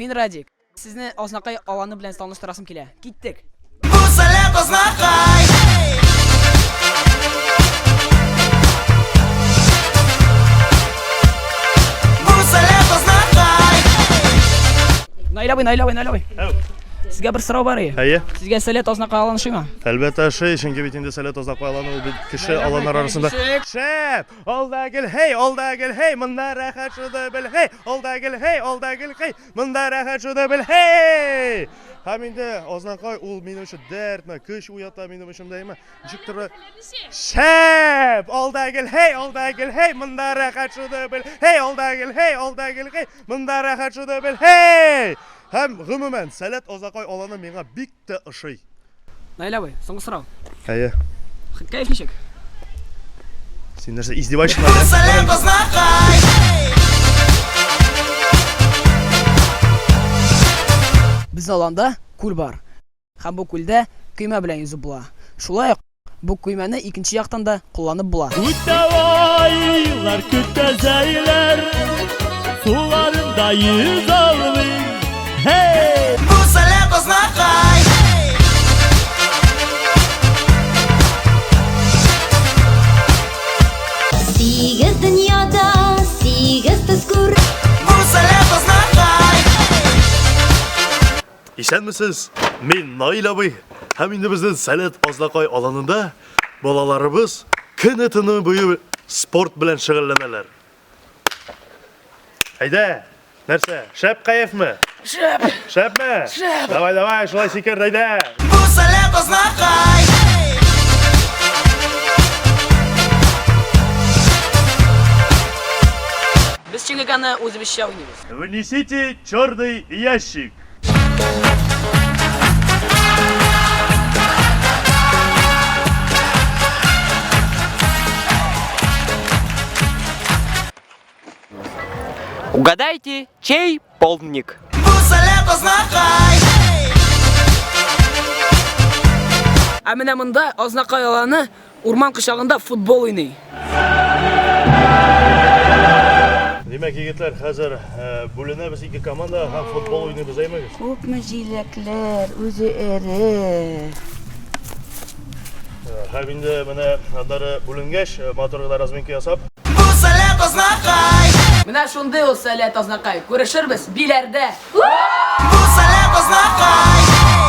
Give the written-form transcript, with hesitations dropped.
Мин Радик. Сезне Азнакай аланы белән таныштырасым килә. Киттек! Бу Сәләт Азнакай! Бу Сәләт Азнакай! Наил абый, Наил абый, Наил абый. Сезгә бер сорау бар иде. Әйе. Сезгә Сәләт Азнакай аланы ошыймы? Әлбәттә ошый, чөнки бит инде Сәләт Азнакай аланы ул бит кеше аланнар арасында. Шәп! Алда гел хей, алда гел хей, монда рәхәт шуны бел хей, алда гел хей, алда гел хей, монда рәхәт шуны бел хей! Һәм инде Азнакай ул минем өчен дәртме, көч уята минем өчен дәйме. Ничек тора? Шәп! Алда гел хей, алда гел хей, монда рәхәт шуны бел хей, алда гел хей, алда гел хей, монда рәхәт шуны бел хей! Һәм гомумән, Сәләт Азнакай аланы миңа бик тә ошый. Наил абый, соңгы сорау. Әйе. Кәеф ничек? Син нәрсә, издеваешься надо? Сәләт Азнакай! Безнең аланда күл бар. Һәм бу күлдә көймә белән йөзеп була. Шулай ук бу көймәне икенче яктан да кулланып була. Үтә айлар, көтә зәйләр, Суларында йөз алмый. Hey! Бу Сәләт Азнакай! Сигез дөньяда сигез төс күр. Бу Сәләт Азнакай! Исәнмесез, мин Наил абый һәм инде безнең Сәләт Азнакай аланында балаларыбыз көне-төне буе спорт белән шөгыльләнәләр. Әйдә, нәрсә, шәп кәефме? Шәп! Шәпме? Шәп! Давай, давай, шулай сикер, әйдә! Бу Сәләт Азнакай! Без чөнки аны үзебезчә уйныйбыз. Внесите черный ящик. Угадайте, чей полдник? Бу Сәләт Азнакай! Ә менә монда Азнакай аланы урман кочагында футбол уйный. Димәк, егетләр, хәзер бүленәбез ике командага һәм футбол уйныйбыз, әймәгез. Күпме җиләкләр, үзе эре. Һәм инде менә аннары бүленгәч, матур гына разминка ясап. Бу Сәләт Азнакай! Менә шундый ул Сәләт Азнакай. Күрешербез Биләрдә! Бу Сәләт Азнакай!